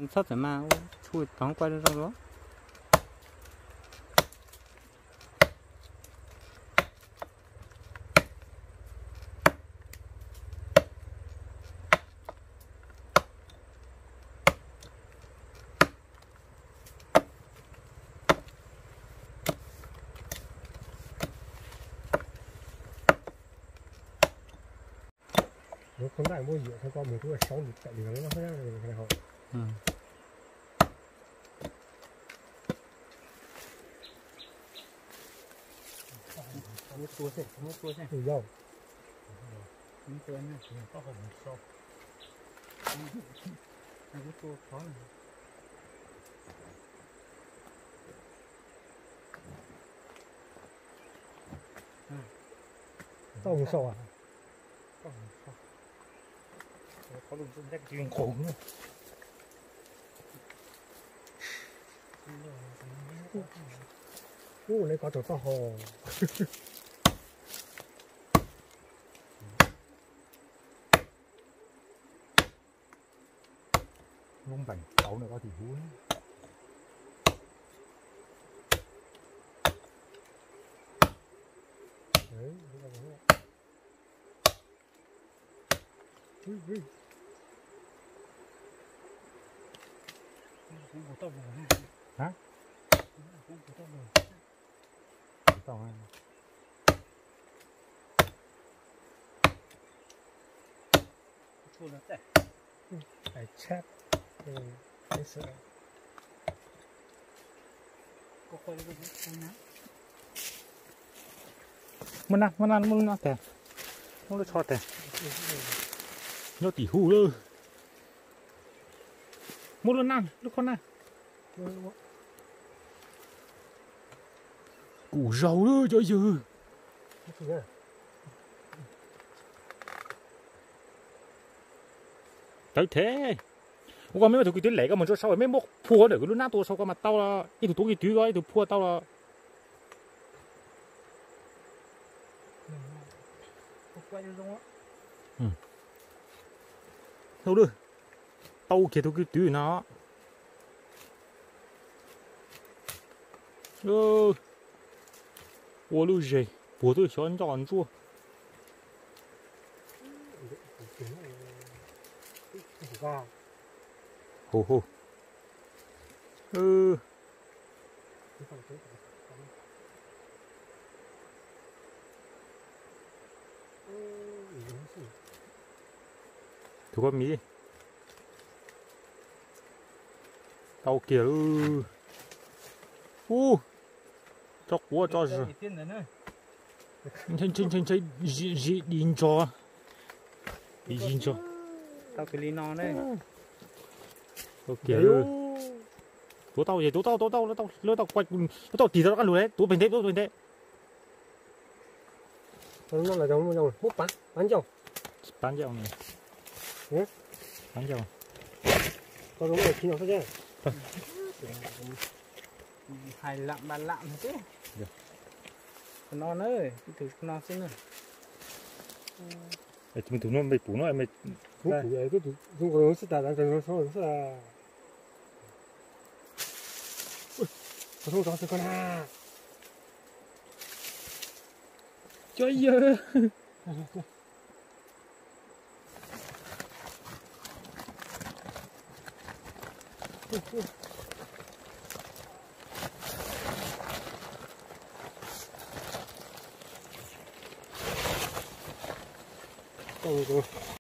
Txhob txawm mas, tshuaj tov quaj zoo zoo. Khau ntaj muab yuam thawj koj mus twb ua saub ntim tawm li no. Muab tua xwb, muab tua xwb. Yog. Muab tua na. Muab tua qhov na. Tau mus sau. Qhov lus nqus nqus. Ub, lawv kov tau taub hau. Lub npeem tauv no koj tim huv. Hả? Muab na, muab na, muab lub na tag. Muab lub tsho tag. Nyob tim huv lawm. Muab lub na, lub khob na. Kuj zaug lawm cov yawg. Tawv thiab. Ua koj meb muab tus kwv twb lem koj mus tso saud, meb muab phua ntawm lub nab tua saud koj mas tau los ib tug tuav kwv twb, ib tug phua tau los. Tau kiag tus kwv twb no. Ua lub zes puag twb xyov nco ntsuab. Hu hu. Tus koj mis. Tau kiag lawm. Ub, tso quav tso zis. Ntshe ntshe ntshe ntshe zis di ntso. Di ntso. Tau kiag li no ne. Tau kiag lawm. Tuav tau, tuav tau, tuav tau, lawv tau, lawv tau tig tau rov qab lug, tuav pem ntej, tuav pem ntej. Muab pab, pab ncauj. Pab ncauj. Pab ncauj. Hais lam npaj lam xwb. Tus no na, ib tug no xwb na. Tus no me pum no me. Xwb tas xwb. Cov yawg.